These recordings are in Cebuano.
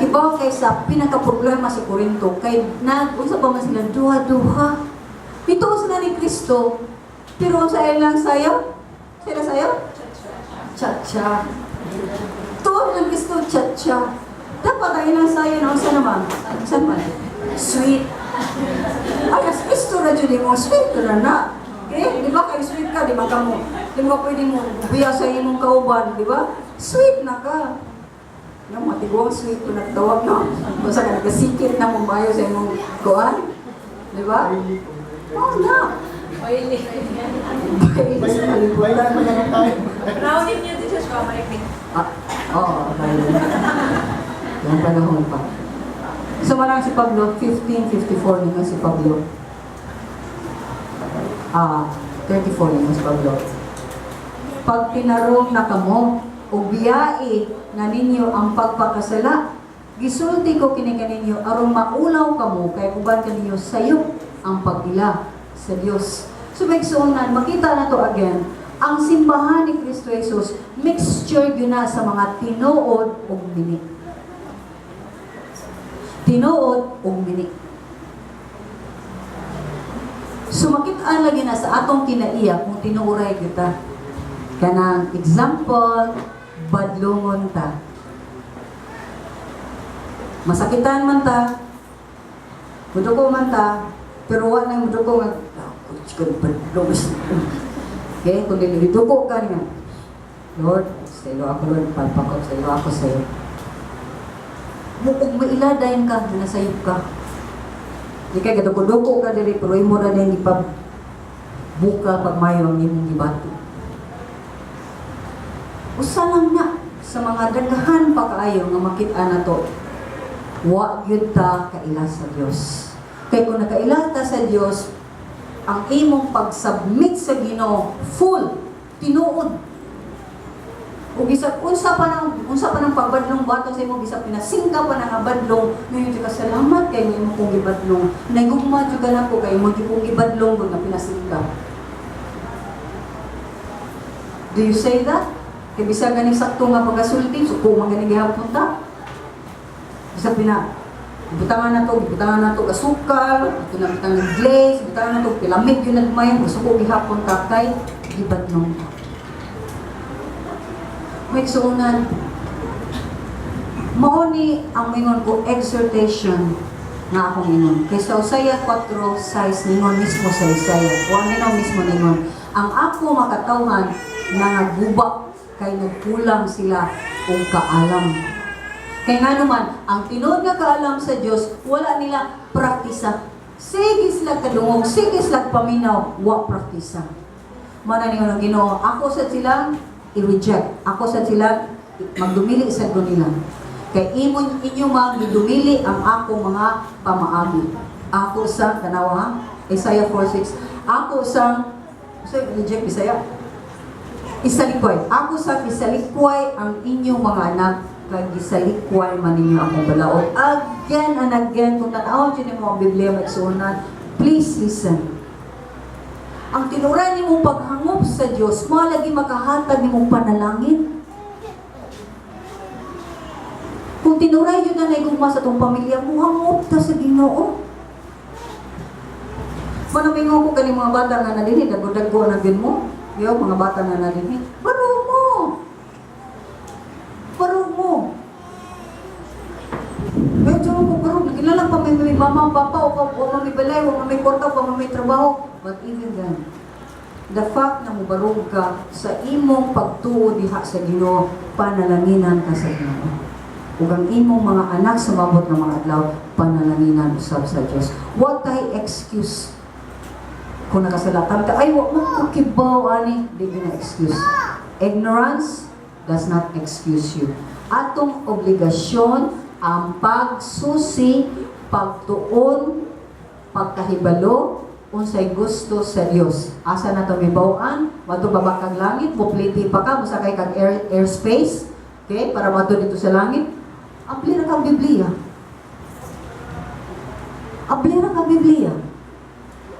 Nakibaw kay sa pinaka-problema sa Korinto, kay nag, unsa pa man sila, duha-duha. Dito sila ni Kristo, pero sa ilang sayo? Sila sayo? Cha-cha. Tuon ng Kristo, cha-cha. Dapat ang ilang sayo na unsa naman? Unsa man? Sweet. Ay, as Kristo na dyan mo, sweet ka na na. Okay? Di ba kay sweet ka, di ba ka mo? Di ba pwede mo buya sa imong kauban, di ba? Sweet na ka. No, matiguang sweet ko nagtawag, no? Kung sa ka nagasikit na mo mayo sa imong kuan. Di ba? Oh, na. Oily. Baili sa kalibutan. Brownie niyo din siya, maikli. Ah, oo, okay. Yung panahon pa. So, marang si Pablo, 1554 ninyo si Pablo. Ah, 34 ninyo si Pablo. Pag tinarong na kamo, o biyai na ninyo ang pagpakasala, gisulti ko kini kaninyo aron maulaw kamo kay uban kaninyo sayop ang pag-ila sa Dios. So may igsuonan, makita na to again, ang simbahan ni Kristo Jesus, mixture yun na sa mga tinuod ug mini. Tinuod ug mini. So makita lagi na sa atong kinaiya kung tinuoray kita. Kanang example, badlungon ta. Masakitan man ta, muduko man ta, pero wa nang muduko nga, "Ah, kung badlong." Okay, kung dili duko ka niya, "Lord, sa ilo ako, Lord, palpakot sa ilo ako sa iyo." Mukog maila dayon ka, nasayop ka. Di kay gaduko-duko ka diri, pero imo ra din ipa buka pagmayo ang imong gibati. Usa lang na sa mga daghan pa kaayo nga makita na to. Wa gyud ta kaila sa Dios. Kay kung nakaila ta sa Dios, ang imong pag-submit sa Ginoo full, tinuod. Ug bisag unsa pa nang pagbadlong bato sa imo, bisag pinasingka pa na nga badlong, ngayon jud ka, "Salamat kay imo kong gibadlong. Nagugma jud ka nako kay imo jud kong gibadlong nga pinasingka." Do you say that? Kay bisag ganing sakto nga pagkasulti, suko man gani gihapon ta. Bisag pina butangan na to, butangan na to asukal, ito na butang ng glaze, butangan na to pilamig yun nagmay, musuko gihapon ta kay gibadlong ta. May igsuonan, mao ni ang mingon ko exhortation nga akong ingon. Kay sa Hosea 4:6 ningon mismo sa Isaiah. O ang minaw mismo ningon, ang ako makatawhan nangaguba kay nagkulang sila og kaalam. Kay nga naman, ang tinuod nga kaalam sa Dios, wala nila praktisa. Sige sila kadungog, sige sila paminaw, wa praktisa. Mana ningon ang Ginoo, ako sa silang i-reject. Ako sa sila magdumili sa nila. Kay imon inyo mang gidumili ang ako mga pamaagi. Ako sa tanawa ha? Isaiah 4:6. Ako sa so reject Bisaya. Isalikway. Ako sa isalikway ang inyong mga anak kay gisalikway man ninyo akong balaod. Again and again, kung tan-awon jud nimo ang Biblia, maigsuonan, please listen. Ang tinuran nimong paghangop sa Dios, mao lagi makahatag nimong panalangin. Kung tinuray yun na naigugma sa tong pamilya, muhangop ta sa Ginoo. Manamingo ko kani mga bata nga nadinhi, dago-dago na gyud mo. Yo, mga bata nga nadinhi. Baro mo. Baro mo. Medyo ko baro, nagilala pa may mama, papa, o pa, o may balay, o may kwarta, o may trabaho. But even then, the fact na mubarog ka sa imong pagtuo diha sa Ginoo, panalanginan ka sa Ginoo. Ug ang imong mga anak sumabot ng mga adlaw, panalanginan usab sa Dios. What tay excuse kung nakasalatan ka, "Ay, wa man ko kibaw ani," di na excuse. Ignorance does not excuse you. Atong obligasyon ang pagsusi, pagtuon, pagkahibalo, unsay gusto sa Dios. Asa na to mibaw-an? Madto ba kag langit? Mupliti pa ka, mosakay kag airspace, okay, para madto dito sa langit. Abli ra kang Biblia. Abli ra kang Biblia.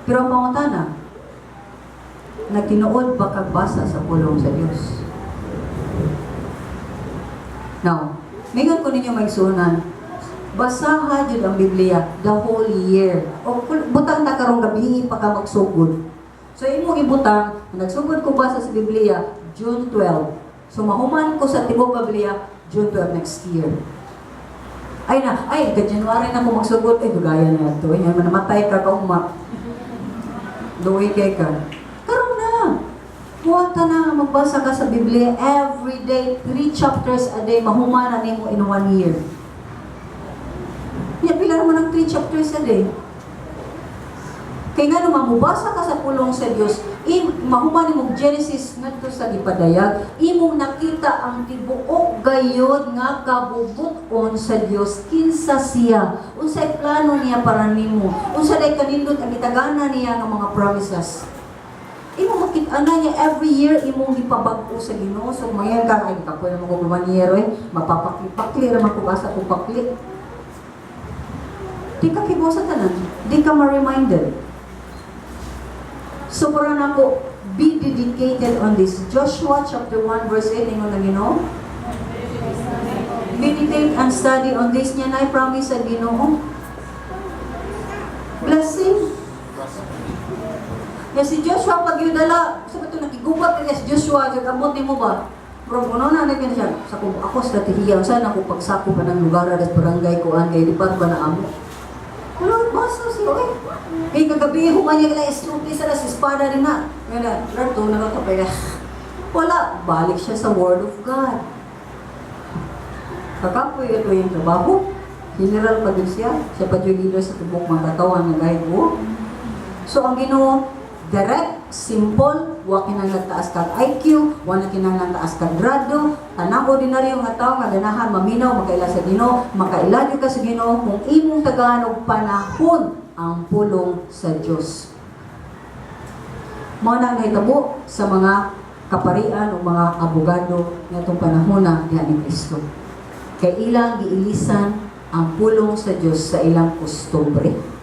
Pero ang pangutana, nagtinuod ba kag basa sa pulong sa Dios? Now, mingon ko ninyo mga igsuonan, Basaha jud ang Biblia the whole year. O butang ta karong gabi pa ka magsugod. So imong ibutang, nagsugod ko basa sa Biblia June 12. So mahuman ko sa tibuok Biblia June 12 next year. Ay na, ay, ka January na ko magsugod, ay, dugaya na ito. Ay, manamatay ka kaugma. Luoy kay ka. Karon na. Buhata na, magbasa ka sa Biblia every day, three chapters a day, mahuman na nimo in one year. Ya, pila naman ang three chapters a day? Kay nga naman, mubasa ka sa pulong sa Dios, mahuman nimo Genesis ngadto sa gipadayag, imong nakita ang tibuok gayod nga kabubuton sa Dios, kinsa siya, unsay plano niya para nimo, unsa day kanindot ang gitagana niya nga mga promises. Imo makita na niya every year imong gipabag-o sa Ginoo. So mayan ka ay kapoy na mo kog one year eh, mapapakli-pakli ra man ko asa ko pakli. Di ka kibaw sa tanan, di ka ma-reminded. So para nako, be dedicated on this. Joshua chapter 1 verse 8, ingon ang Ginoo. Meditate and study on this niya na promise sa Ginoo. Blessing. Ya si Joshua pag yudala, sa ito nakigubat kaya si Joshua, sa kamot nimo ba? Bro, kuno na na siya. Sa ko ako strategiya, unsa na ko pagsako pa ng lugar sa barangay ko an kay lipat ba na amo. Wala basa siya eh. Kay kagabi human niya kila isulti sa las espada din na. Nga Lord, to na ka pa. Wala, balik siya sa Word of God. Kakapoy ito yung trabaho. General pa din siya. Siya pa yung leader sa tibok mga katawan nga gayud ko. So ang Ginoo, direct, simple, wa kinahanglan taas kag IQ, wa na kinahanglan taas kag grado, tanang ordinaryo nga tawo nga ganahan maminaw, makaila sa Ginoo, makaila gyud ka sa Ginoo kung imong tagaan og panahon ang pulong sa Dios. Mao na ang nahitabo sa mga kaparian o mga abogado ngatong panahon na diha ni Kristo. Kay ilang giilisan ang pulong sa Dios sa ilang kostumbre.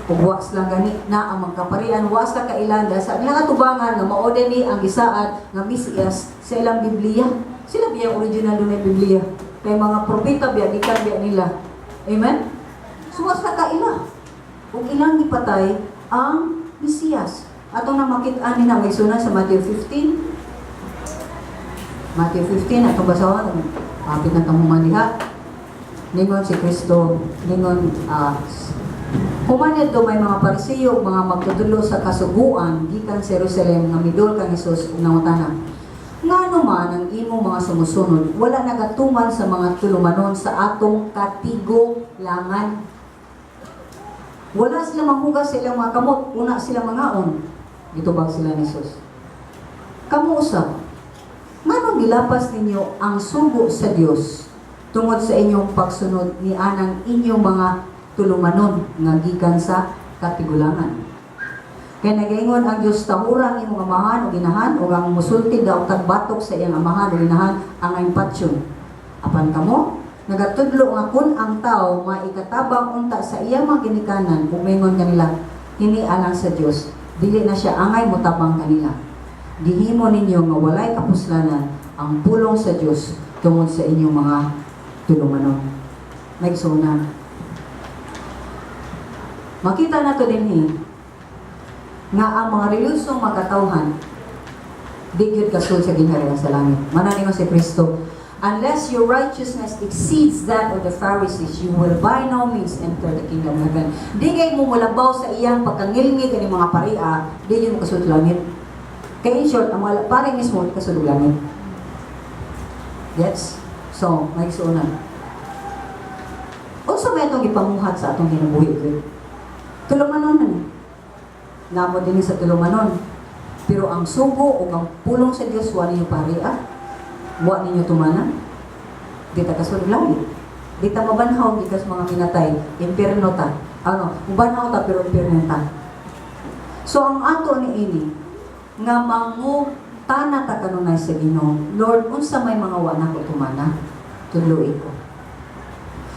Ug wa sila gani na ang mga kaparian, wa sila kailan dahil sa ilang atubangan nga mao ni ang gisaad nga Mesiyas sa ilang Biblia. Sila biya original dunay Biblia. Kay mga propeta biya gikan biya nila. Amen? So wa sila kaila. Ug ilang gipatay ang Mesiyas. Ato na makit-an ni na may suna sa Matthew 15. Matthew 15 atong basahon, hapit na tamuman diha. Ningon si Kristo, ningon human nito may mga Parisiyo ug mga magtutudlo sa kasuguan gikan sa Jerusalem nga midol kang Hesus ug nangutana. Ngano man ang imong mga sumusunod wala nagatuman sa mga tulumanon sa atong katigulangan? Wala sila manghugas sa ilang mga kamot, una sila mangaon. Gitubag sila ni Jesus. Kamo usab, nganong gilapas ninyo ang sugo sa Dios tungod sa inyong pagsunod ni anang inyong mga tulumanon nga gikan sa katigulangan? Kay nagaingon ang Dios, "Tahura ang imong amahan o ginahan," ug ang musulti daw tagbatok sa iyang amahan o ginahan angay patyon. Apan kamo nagatudlo nga kun ang tao maikatabang unta sa iyang mga ginikanan ug maingon kanila, "Kini alang sa Dios," dili na siya angay motabang kanila. Gihimo ninyo nga walay kapuslanan ang pulong sa Dios tungod sa inyong mga tulumanon. Nagsuna. Makita nato dinhi nga ang mga relihiyosong makatawhan di gyud kasul sa gingharian sa langit. Mananingon si Kristo, "Unless your righteousness exceeds that of the Pharisees, you will by no means enter the kingdom of heaven." Di kay mo mulabaw sa iyang pagkangilngig kani mga paria, di yun mo kasulod langit. Kay in short, ang mga pare mismo di kasulod langit. Yes? So, may suunan. Unsa may itong gipamuhat sa atong kinabuhi gyud? Tulumanon na ni. Namo dinhi sa tulumanon. Pero ang sugo o ang pulong sa Dios wa ninyo paria. Wa ninyo tumana. Di ta kasulod langit. Di ta mabanhaw gikas mga minatay, impierno ta. Ano, mabanhaw ta pero impierno ta. So ang ato ni ini nga mangutana ta kanunay sa Ginoo, "Lord, unsa may mga wa nako tumana? Tudloi ko."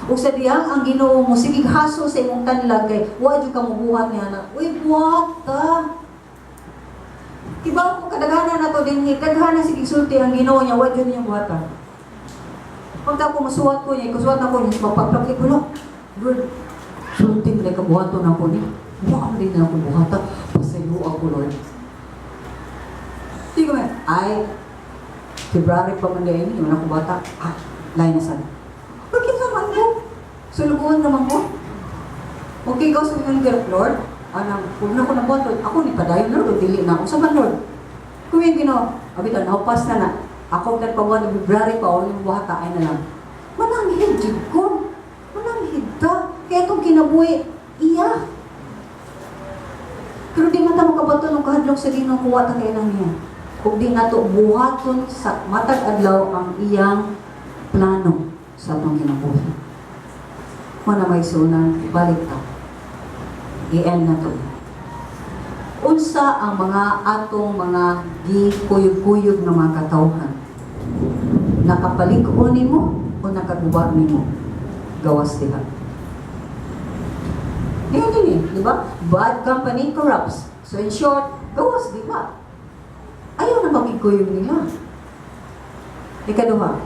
Ug sa diyang ang Ginoo mo sige haso sa imong tanlag kay wa jud ka mobuhat niya na, "Uy, buhat ta." Kibaw ko kadaghanan na to dinhi, kadaghanan sige sulti ang Ginoo niya, wa jud niya buhata. Pagka ako masuwat ko niya, kusuwat ako niya, mapagpakli ko lang. Lord, sulting na kabuhaton ako niya. Wa din na ako buhata. Pasayo ako, Lord. Di ko man, ay, February pa man din, yun ako bata. Ah, lain na sana. Bakit naman ko? Sulubuhan naman ko. Okay, ikaw sa mga, Lord, anang, kung na ko na buhat, Lord, ako ni padayon, Lord, o dili na ako. Sa man, Lord? Kung yung Ginoo, abitan, naupas na na. Ako na pa buwan, February pa, o yung buhata, ay na lang. Mananghid, jud ko. Mananghid ta. Kaya itong kinabuhi, iya. Pero di man ta makabaton og kahadlok sa Ginoo kung wa ta kailang niya. Kung di nato buhaton sa matag adlaw ang iyang plano sa atong kinabuhi. Mao na, mga igsuonan, balik ta. I-end na to. Unsa ang mga atong mga gikuyog-kuyog nga mga katawhan? Nakapalig-on nimo o nakaguba nimo? Gawas diha. Yun din eh, di ba? Bad company corrupts. So in short, gawas, di ba? Ayaw na makikuyog nila. Ikaduha,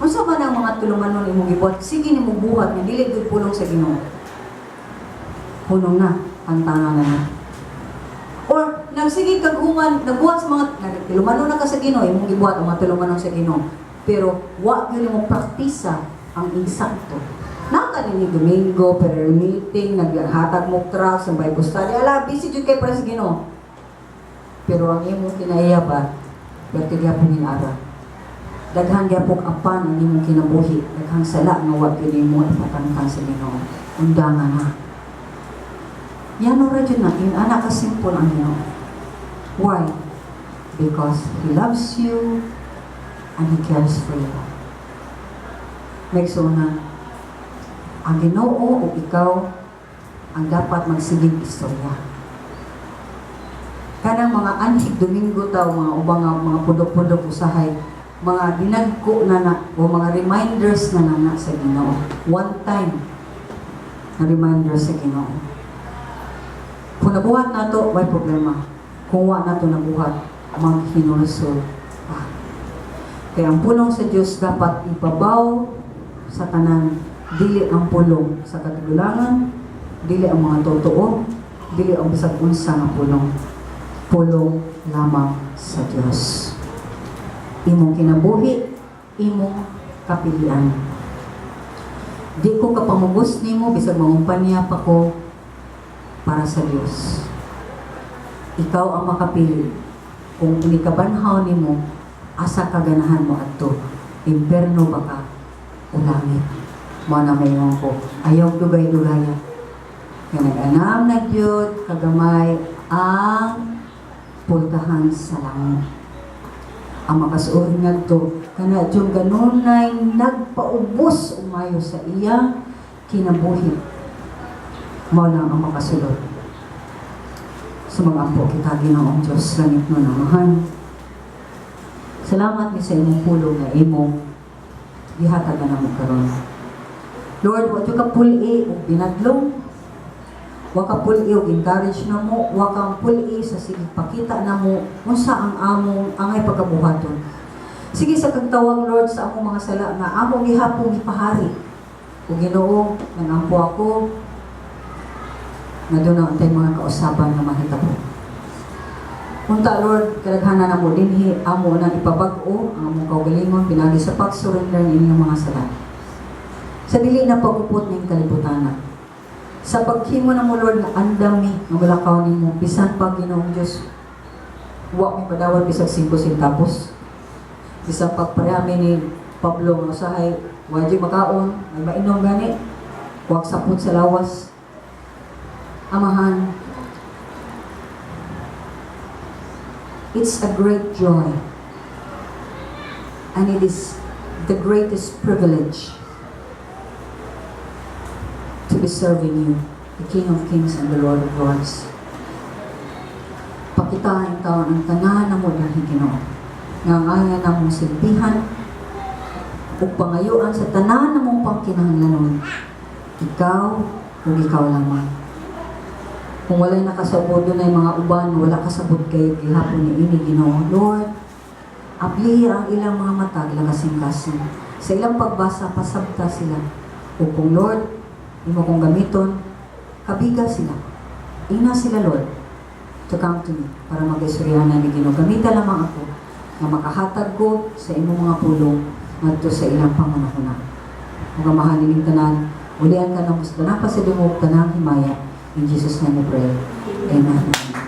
unsa ba ang mga tulumanon imong gibuhat? Sige nimo buhat nga dili gyud pulong sa Ginoo. Hunong na, pantangan na na. Or nagsige kag human, nagbuhat sa mga tulumanon na ka sa Ginoo, imong gibuhat ang mga tulumanon sa Ginoo. Pero wa gyud nimo praktisa ang insakto. Naka ni Domingo, prayer meeting, naghatag mo track sa Bible study. Ala, busy jud kay para sa Ginoo. Pero ang imong kinaiya ba, perti gyapon ara. Daghan gyapon apan ang imong kinabuhi, daghang sala nga wa gyud nimo ipatangkang sa Ginoo. Undanga na. Yan ra jud na, yun ana ka simple ang Ginoo. Why? Because He loves you and He cares for you. Mga igsuonan, ang Ginoo o ikaw ang dapat magsigig istorya. Kanang mga anhig Domingo taw, mga ubang nga mga pundok-pundok usahay, mga dinagko na na o mga reminders na na, na sa Ginoo. One time na reminder sa Ginoo. Kung nabuhat nato, may problema. Kung wa nato nabuhat, maghinulsol pa. Kaya ang pulong sa Diyos dapat ibabaw sa tanan. Dili ang pulong sa katigulangan, dili ang mga totoo, dili ang bisag unsa nga pulong. Pulong lamang sa Diyos. Imong kinabuhi, imong kapilian. Di ko kapamugos nimo bisag mangumpanya pa ko para sa Dios. Ikaw ang makapili kung kabanhaw nimo, asa ka ganahan mo adto, imperno ba ka o langit. Mao na mayon ko, ayaw dugay-dugaya. Kaya nag-anam na gyud kagamay ang pultahan sa langit. Ang makasuod ngadto kana jud kanunay nagpaubos umayo sa iyang kinabuhi. Mao lang ang makasulod. Sa mga ampo kita, Ginoong Diyos, langit no namahan. Salamat mi sa imong pulong nga imong gihatag na namo karon. Lord, wa ka puli og binadlong. Wa ka puli og encourage namo, wa kang puli sa sige pakita namo unsa ang among angay pagkabuhaton. Sige sa kagtawag, Lord, sa among mga sala nga amo gihapong gipahari. Ug Ginoo, nangampo ako nga doon ang mga kausaban nga mahitabo. Unta, Lord, kadaghanan namo dinhi amo nang ipabag-o ang among kaugalingon pinagi sa pag-surrender ng inyong mga sala. Sa dili na pagupot ning kalibutan. Sa paghimo namo, Lord, nga andam mi nga mulakaw nimo bisan pa, Ginoong Dios, wa mi padawat bisag 5 centavos. Bisan pagpareha mi ni Pablo nga usahay wa jud makaon, may mainom gani, wag sapot sa lawas. Amahan, it's a great joy and it is the greatest privilege to be serving you, the King of Kings and the Lord of Lords. Pakitaan taon ang tanan namo dahil, Ginoo, nga ang aya namong silbihan ug pangayuan sa tanan namong pangkinahanglanon. Ikaw ug ikaw lamang. Kung walay nakasabot, dunay mga uban, wala kasabot kay gihapon ni ini, Ginoo. Lord, abli ang ilang mga mata, ilang kasing-kasing. Sa ilang pagbasa, pasabta sila. O kung, Lord, imo kong gamiton, kabiga sila. Ingna sila, Lord, to come to me para mag-istoryahan ni Ginoo. Gamita lamang ako nga makahatag ko sa imong mga pulong ngadto sa ilang panghunahuna. Mga mahal nining tanan, ulian ka ng tanang pasidungog, tanang himaya. In Jesus' name we pray. Amen.